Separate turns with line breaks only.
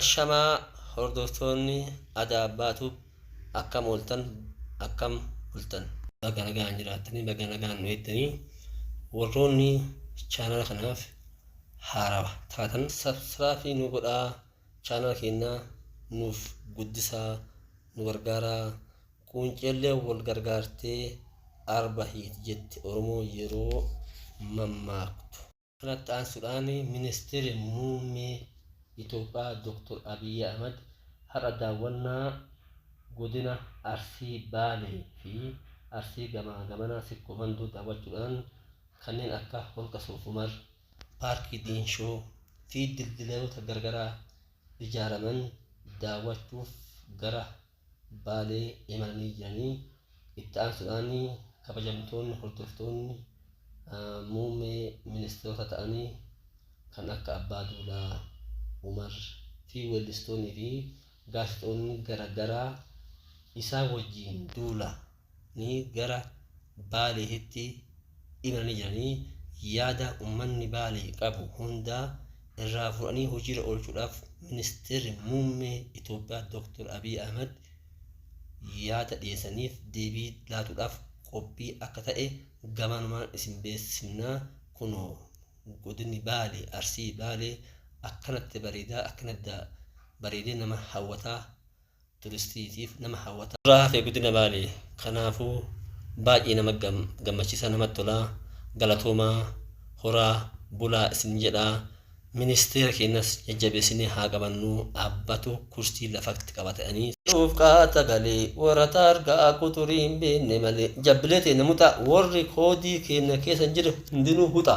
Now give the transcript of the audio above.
Ashamaa hordoftoonni Adaabaa Tube akkam ooltan, akkam bultan? Baga nagaan jiraattanii, baga nagaan nu eeddanii. Warroonni chaanala kanaaf haarawa taatan subscribe nu godhaa, chaanala keenya nuuf guddisaa, nu gargaaraa. Quunceellee wal gargaartee arba hiiti jetti Oromoo yeroo mammaaktu. Kanatti aansuudhaan Ministeerri Muummee Itoophiyaa Dr. Abiyyi Ahmad har'a daawwannaa godina Arsii Baalee fi Arsii gamaa gamanaa Sikkoo Mandoo daawwachuudhaan kanneen akka Holqa Soofumar, Paarkii Diinshoo fi dildiloota garagaraa ijaaraman daawwachuuf gara Baalee imalanii jiranii. Itti aansuudhaan kabajamtoonni hordoftoonni muummee ministeerota ta'anii kan akka Abbaa Duulaa Umar fi weellistoonnii fi gaazexoonni garagaraa isaan wajjiin duula ni gara Baaleetitti imalanii jiranii. Yaada ummanni Baalee qabu hundaa irraa fuudhanii hojiirra oolchuudhaaf Ministeerri Muummee Itoophiyaa Dr. Abiy Ahmad yaada dhiyeessaniif deebii laatuudhaaf qophii akka ta'e gamanumaan isin beeksifnaa. Kunoo godinni Baalee, Arsii Baalee akkanatti bareedaa, akkanatti bareedee nama hawwataa, turistiitiif nama hawwataa. Irraa hafe godina Baalee. Kanaafuu baay'ee nama gammachiisa, namatti tolaa. Galatoomaa, horaa bulaa isin jedhaa. Ministeera keenyas jajjabeessinee haa qabannu, abbatu kursii lafatti qabatanii. Nuuf qaata galee warra taargaa quxurii hin beekne malee jabbilee teenya muxa warri koodii keenya keessa hin jirre hundinuu huxa.